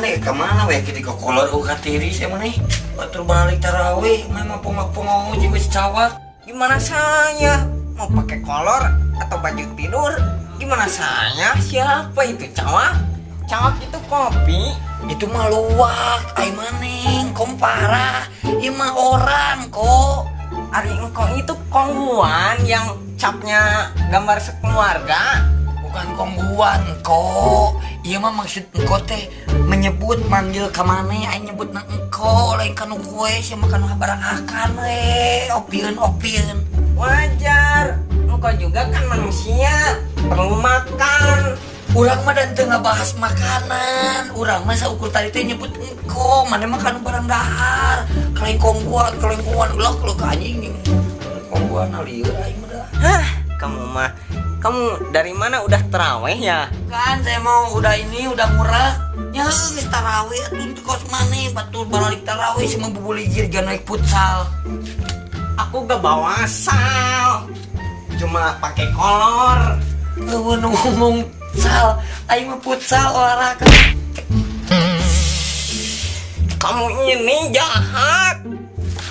Mana ka mana we kitu kokolor uka tiris emang nih. Batur balik tarawih, memang pongok-pongok jeung geus cawak. Gimana saya mau pakai kolor atau baju tidur? Gimana saya? Siapa itu cawak? Cawak itu kopi. Itu mah luwak, ai maneng, kom parah. Ieu mah orang kok. Ari engkau itu kongguan yang capnya gambar sekeluarga. Bukan kongguan kok. Ieu mah maksud engko teh menyebut manggil ka maneh aing nyebutna engko lain kanu kue sia mah kanu barang akan we opieun-opieun. Wajar, engkau juga kan manusia, perlu makan. Urang mah dan teu ngabahas makanan. Urang mah saukur tadi teh nyebut engko, maneh mah kanu barang dahar. Kalain kongguan, kalain kongguan ulah kalau ka anjing. Kongguan lieur aing mah dah. Hah, kamu mah, kamu dari mana udah teraweh ya? Kan saya mau udah ini udah murah. Ya geus tarawih atuh teu kos maneh batur balik tarawih si mah bubulijir jangan naik futsal. Aku gak bawa sal, cuma pakai kolor. Eueuh nu ngomong sal, aing mah futsal olahraga. Kamu ini jahat.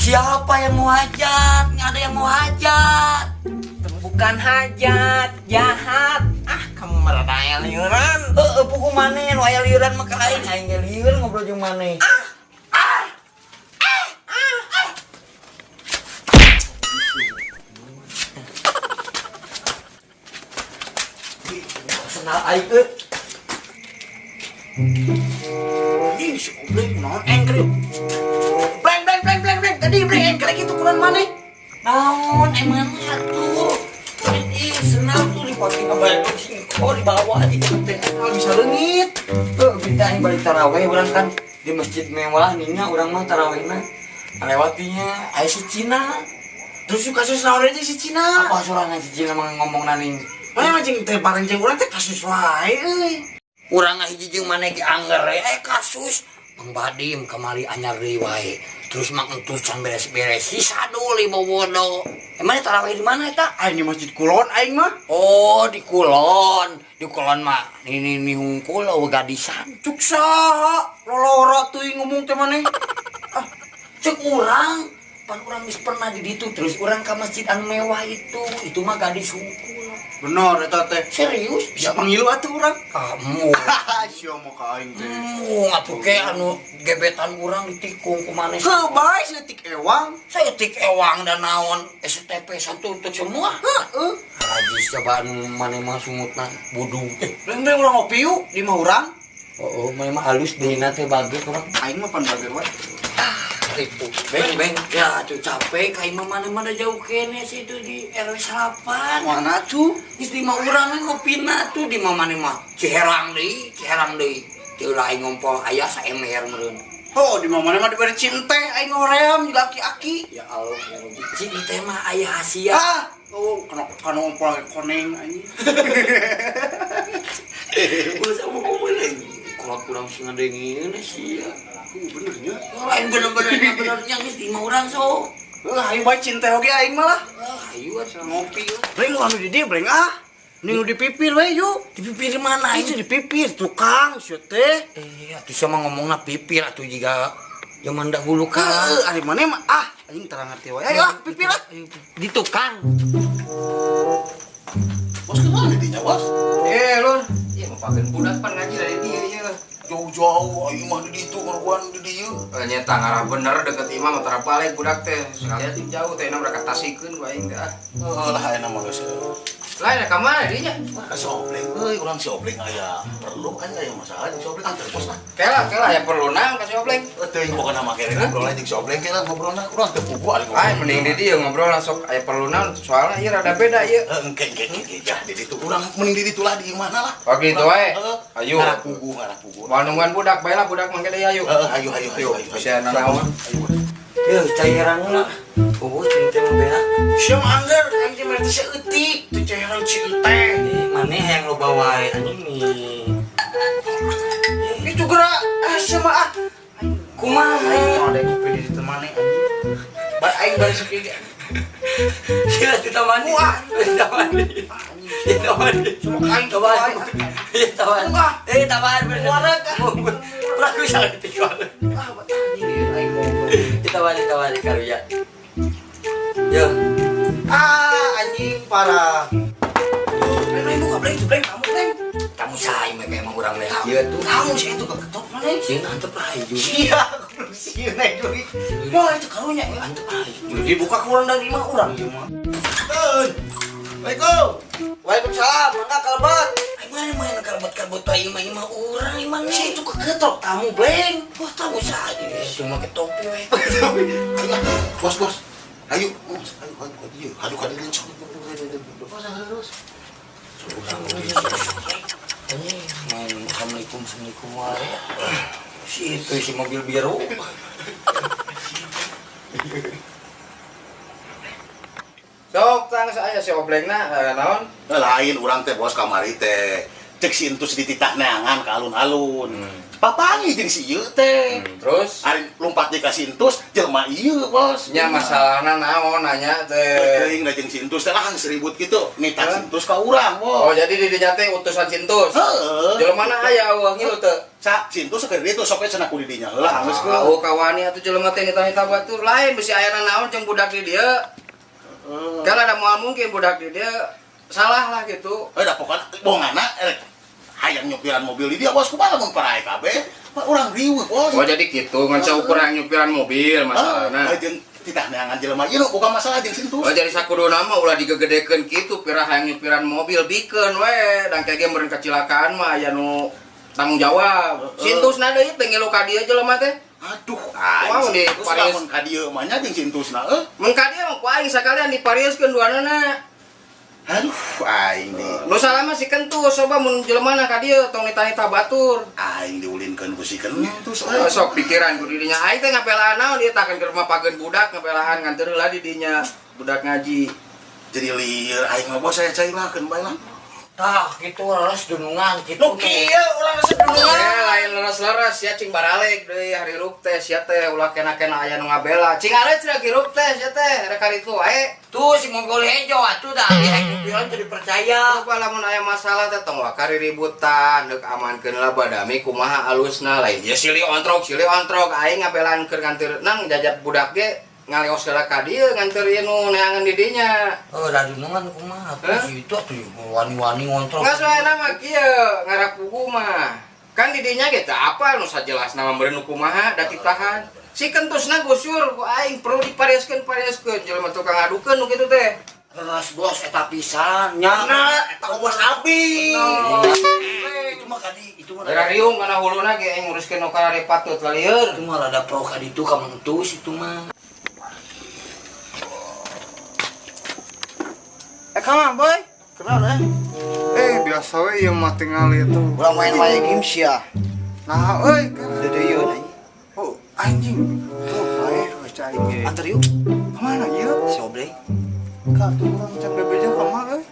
Siapa yang mau hajat? Nggak ada yang mau hajat. Bukan hajat, jahat. Ah, kamu meredaya liuran. Heeh, pugu maneh nu aya liuran mah ka aing, aing ge lieur ngobrol jeung maneh. Ah. Ah. Senal aing euy. Anjing si Obleng naon engkrek. Bleng bleng bleng bleng bleng tadi bleng engkrek itu kulan maneh. Naon emang atuh. Ih, senal tuh dipake ngabayar sing kok dibawa aja teh. Bisa leungit. Tuh, kita aing balik taraweh urang kan di masjid mewah ninya urang mah tarawehna. Lewatinya aya si Cina. Terus suka kasus naon aja si Cina. Apa sorangan si Cina mah ngomong naning. Mana mah jeung teh bareng jeung urang teh kasus wae euy. Urang hiji jeung maneh ge angger kasus Mang Badim kamari anyar deui wae. Terus mang entus can beres-beres si Sadul bobodo. Emang taraweh di mana eta? Aing di Masjid Kulon aing mah. Oh, di Kulon. Di Kulon mah ini nih hungkul eueuh gadisan. Cuk saha loloro teuing ngomong teh maneh. Ah, cek urang pan urang geus pernah di ditu terus urang ka masjid anu mewah itu mah gadis hungkul. Bener eta teh. Serius? Bisa panggil atuh urang. Kamu. Sia mah ka aing teh. Atuh ke anu gebetan urang ditikung ku maneh. Heuh bae saeutik ewang. Saeutik ewang dan naon STP satu untuk semua. Heeh. Rajis coba anu maneh mah sungutna budung. Bleng bleng urang ngopi yuk di mah urang. Oh, maneh mah halus deuna teh bager urang. Aing mah pan bager wae. Ribu. Beng beng ya tuh capek ka imah maneh mah da jauh kene sih itu di RW 8. Mana tuh? Geus di mah urang we ngopina tuh di mah maneh mah Ciherang deui, Ciherang deui. Teu lain ngompol aya saemer meureun. Oh, di mah maneh mah diberi cinte aing ngoream juga aki-aki. Ya Allah ya Rabbi. Cinte mah aya hasiah. Ah, oh kana kana ngompol koneng anjing. Ulah sama ngomong kolot urang sing ngadengin sia. Benernya. Lain bener-benernya benernya geus di mah urang sok. Heuh, ayo bae cinte oge aing mah lah. Ah, ayo atuh ngopi. Bleng lu anu di dieu bleng ah. Ning nu dipipir we yuk. Dipipir mana? Itu dipipir tukang sia teh. Atuh sia mah ngomongna pipir atuh jiga zaman dahulu kan. Heuh, ari maneh mah ah anjing terang ngerti wae. Ayo ah pipir ah. Di tukang. Bos kenal di dinya, Bos? Lur. Ieu mah pakeun budak pan ngaji dari dieu ieu. Jauh-jauh aing mah di ditu ngaruan di dieu. Nyata ngarah bener deket imah mah tara balik budak teh. Sekalian tim jauh teh na mereka tasikeun ku aing teh ah. Heuh lah ayeuna mah geus. Lain ka mana dinya? Ka si Obleng euy, urang si Obleng aya perlu kan aya masalah jeung si Obleng antar bos lah. Kela, kela aya perlu naon ka si Obleng? Heuh teuing pokona mah kere ngobrol jeung si Obleng kela ngobrolna urang teu pugu ari ngobrol. Lain mending di dieu ngobrol sok aya perlu naon soalna ieu rada beda ieu. Heuh engke engke engke ya di ditu urang mending di ditu lah di imahna lah. Oh gitu wae. Ayo. Ngarah pugu, ngarah pugu. Mau nungguan budak bae lah budak mangke deui ayo. Heeh, ayo ayo ayo ayo. Bisa nanaon. Yeuh, cairan lah. Oh, cinte mah beak. Sia mah angger anjing mah teh saeutik, teu cairan cinte. Maneh hayang loba wae anjing nih. Itu gerak ah sia mah ah. Kumaha? Aing ada kopi di ditu maneh anjing. Bae aing bari sakieu ge. Sila ditamani. Wah. Ditamani. Ditamani. Cuma aing Tamani. Iya, tamani. Wah. Eh, tamani. Wareg. Urang bisa leutik banget. Ah, anjing aing goblok. Kita balik karunya. Yo. Ah, anjing parah. Bleng buka bleng, bleng kamu bleng. Kamu sae mah emang urang leh kieu tuh. Kamu sih itu keketok mana? Sieun antep aing juri. Iya, kudu sieun aing juri. Wah, itu karunya ya. Antep aing juri. Dibuka kurang dari 5 urang ieu mah. Assalamualaikum. Waalaikumsalam, mangga kalebet. Aing mana main kalebet-kalebet aing mah imah urang imah Si itu keketok tamu bleng. Wah, tamu sae. Itu make topi we. Bos, bos. Ayo, ayo, ayo, aduh, aduh, terus. Ini main assalamualaikum assalamualaikum wae. Si itu si mobil biru. Sok tang saya si oblengna naon? Lain urang teh bos kamari teh. Cek si entus dititah neangan ka alun-alun. Papangi jeung si ieu teh. Terus ari lompat di ka si entus jelema ieu bos. Nya masalahna naon nanya teh. Teuing da jeung si entus teh lah seribut kitu. Nitah si entus ka urang bos. Oh jadi di dinya teh utusan si entus. Heeh. Jelema na aya eueuh ngilu teu. Sa si entus keur ditu sok we cenah ku di dinya heula geus ku. Oh kawani atuh jelema teh nitah-nitah batur lain bisi ayana naon jeung budak di dieu. Kan ada moal mungkin budak di dieu salah lah gitu. Da pokona bongana hayang nyupiran mobil di dia bos kumaha mun parae kabeh. Urang riweuh bos. Oh jadi gitu ngan saukur hayang nyupiran mobil masalahna. Jeung titah neangan jelema ieu bukan masalah jeung sintus. Oh jadi sakuduna mah ulah digegedekeun kitu pirah hayang nyupiran mobil bikeun we dan kayak ge meureun kecelakaan mah aya nu tanggung jawab. Sintusna deui teh ngilu ka dieu jelema teh. Aduh, aing di Paris lamun ka dieu mah nya jeung sintusna euy. Mun ka dieu mah ku aing sakalian diparioskeun duanana. Aduh, aing di. Nu salah mah si kentus coba mun jelema na ka dieu tong nita-nita batur. Aing diulinkeun ku si kentus euy. Sok pikiran ku dirinya aing teh ngabelaan naon ieu tah keur mah pageun budak ngabelaan nganteur heula di dinya budak ngaji. Jadi lieur aing mah bos saya cailakeun bae lah. Tah kitu leres dunungan kitu. Nu kieu ulah resep dunungan. Lain leres-leres sia cing baralek deui hari teh sia teh ulah kena-kena aya nu ngabela. Cing areuh cenah hirup teh sia teh rek karitu wae. Tuh si mobil hejo atuh da abi hayang nyupiran teu dipercaya. Coba lamun aya masalah teh tong wakari ributan deuk amankeun lah badami kumaha alusna lain. Ya silih ontrok aing ngabelaan keur nganteur nang jajab budak ge ngaleos heula ka dieu nganteur ieu nu neangan di dinya. Oh, da dunungan kumaha atuh si itu atuh wani-wani ngontrok. Geus wae mah kieu ngarapugu mah. Kan di dinya ge teu apal nu sajelasna mah meureun nu kumaha da titahan. Si kentusna gusur ku aing perlu diparioskeun-parioskeun jelema tukang ngadukeun nu kitu teh. Leres bos eta pisan nya. Nah, eta bos abi. Itu mah kadi itu mah. Era riung kana huluna ge aing nguruskeun nu karare patut lalieur. Itu mah rada pro ka ditu ka mentus itu mah. Kama boy? Kenal eh? Biasa we ieu mah tingali itu. Urang main-main game sia. Nah, euy, Deudeuyeun anjing. Oh, anjing. Tuh, bae we cai ge. Anter yuk. Kamana ieu? Si Obleng. Ka tuh urang can bebeja ka mana euy?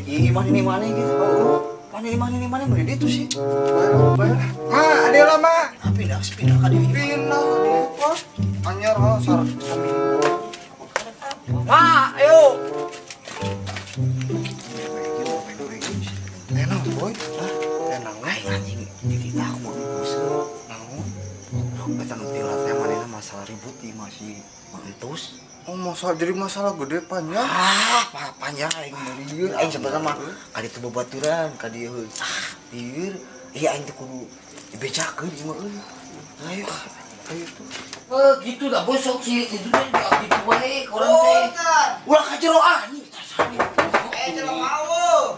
Ih, mana ini mana gitu. Oh, mana ini mana ini mana mana itu sih. Bae lah. Ma, ade lah, Ma. Ah, pindah pindah ka dieu. Pindah ka dieu, Pak. Anyar ha sar saminggu. Ma, ayo. Tenang boy, tenang we. Anjing dititah aku mah bosen. Naon? Eta nu tiuratnya manehna masalah ribut di masih mentus. Oh, masalah jadi masalah gede panjang. Ah, panjang aing lieur. Aing sebenarnya mah ka ditu babaturan, ka dieu. Ah, lieur. Iya aing teh kudu dibejakeun ieu mah euy. Ayo, ayo tuh. Eh, gitu dah bosok sih itu teh gitu wae urang teh. Ulah ka jero ah anjing. Eh, jelema eueuh.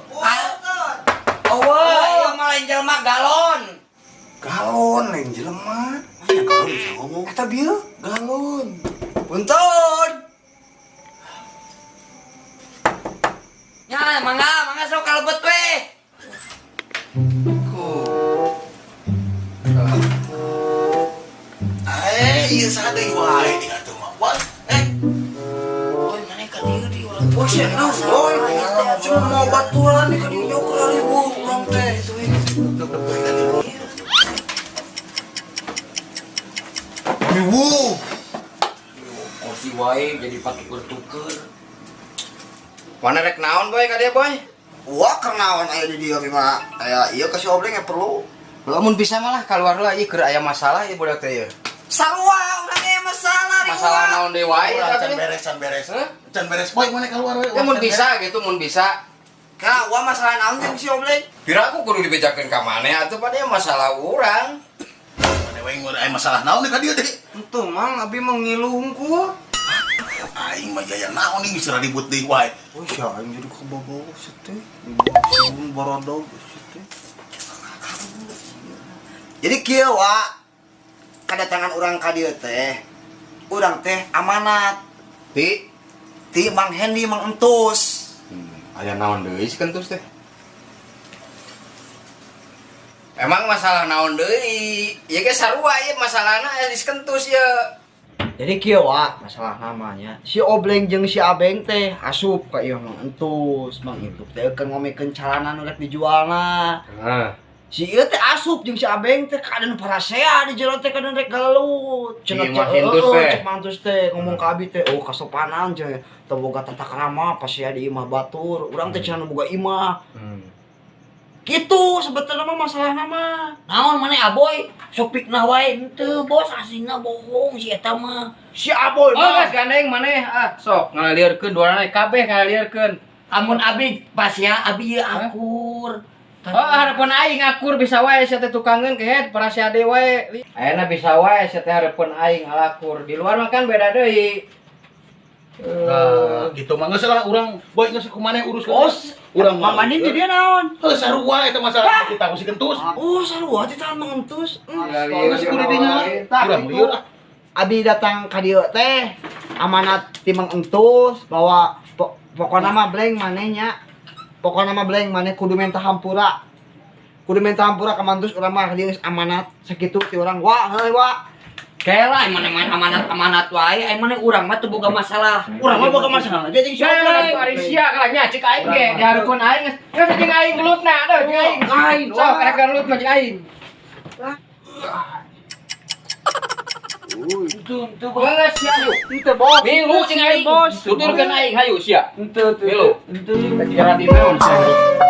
Oh, ieu mah lain jelema galon. Galon lain jelema. Mana galon bisa ngomong? Eta bieu galon. Punten. Nya, mangga, mangga sok kalebet we. Ku. Ieu saha deui wae di atuh mah. Bos, Boy, mana ka dieu di urang Bos ya, boy. Cuma mau baturan di ka dieu jauh ka ribu urang teh. Ibu. Kursi wae jadi patuker-tuker. Mana rek naon boy ka dieu boy? Wah, keur naon aya di dieu mah. Aya ieu ka si Obleng ya perlu. Lamun bisa malah keluar lah ieu keur aya masalah ieu budak teh ieu. Sarua urang aya masalah riwa. Masalah naon deui wae Urang eta can teh. beres, can beres. Hah? Can beres poe maneh keluar we. Ya mun bisa gitu, mun bisa. Ka, wah masalah naon jeung si Obleng? Pira aku kudu dibejakeun ka maneh atuh pada masalah urang. Maneh we mun aya masalah naon ka dieu teh? Henteu Mang, abi mah ngilu hungkul. Aing mah jaya naon nih geus ribut deui wae. Oh, sia aing jadi kebawa si teh. Dibawa barodog si teh. Jadi kieu wa kedatangan urang ka dieu teh. Urang teh amanat Ti, ti Mang Hendi Mang Entus. Aya naon deui si kentus teh? Emang masalah naon deui? Ieu ge sarua ieu masalahna aya di kentus ieu. Jadi kieu wa masalah namanya. Si Obleng jeung si Abeng teh asup ka ieu Mang Entus, Mang Entus teh keur ngomekeun calana nu rek dijualna. Heeh. Si ieu teh asup jeung si Abeng teh kaden parasea di jero teh kaden rek galelut. Si Mang Entus teh. Cek Mang Entus teh ngomong ka abi teh, oh kasopanan cenah teu boga tata krama pasea di imah batur. Urang teh cenah boga imah. Gitu sebetulnya mah masalah nama. Naon maneh Aboy? Sok fitnah wae henteu bos asina bohong si eta mah. Si Aboy Oh, mah geus gandeng maneh ah sok ngalieurkeun duanana kabeh ngalieurkeun. Amun abi pasea abi ieu akur. Oh, hareupeun aing akur bisa wae sia teh tukangeun kehed parasea deui wae. Ayeuna bisa wae sia teh hareupeun aing alakur. Di luar mah kan beda deui. Nah, gitu mah geus lah urang boy geus kumaneh urus Oh, urang mah. Mama ini dia naon? Heuh sarua eta masalah kita ku si kentus. Oh, sarua teh tangan Mang Entus. Geus kudu dinya. Urang lieur ah. Abi datang ka dieu teh amanat ti Mang Entus bahwa pokona mah bleng maneh nya. Pokona mah bleng maneh kudu minta hampura. Kudu minta hampura ka Mang Entus urang mah dieu geus amanat sakitu ti urang. Wah, heuy wa. Kela maneh mah amanat-amanat wae, ai maneh urang mah teu boga masalah. Urang mah boga masalah. Dia jeung si Aing Obleng. ari sia kalah nya cek aing ge dihareupeun aing geus geus jeung aing gelutna deuh jeung aing. Lain, Sok rek gelut mah jeung aing. Henteu henteu bos. Geus sia hayu. Henteu bos. Milu jeung aing. Bos. Tuturkeun aing hayu sia. Henteu Milu. Henteu. Kira di naon sia.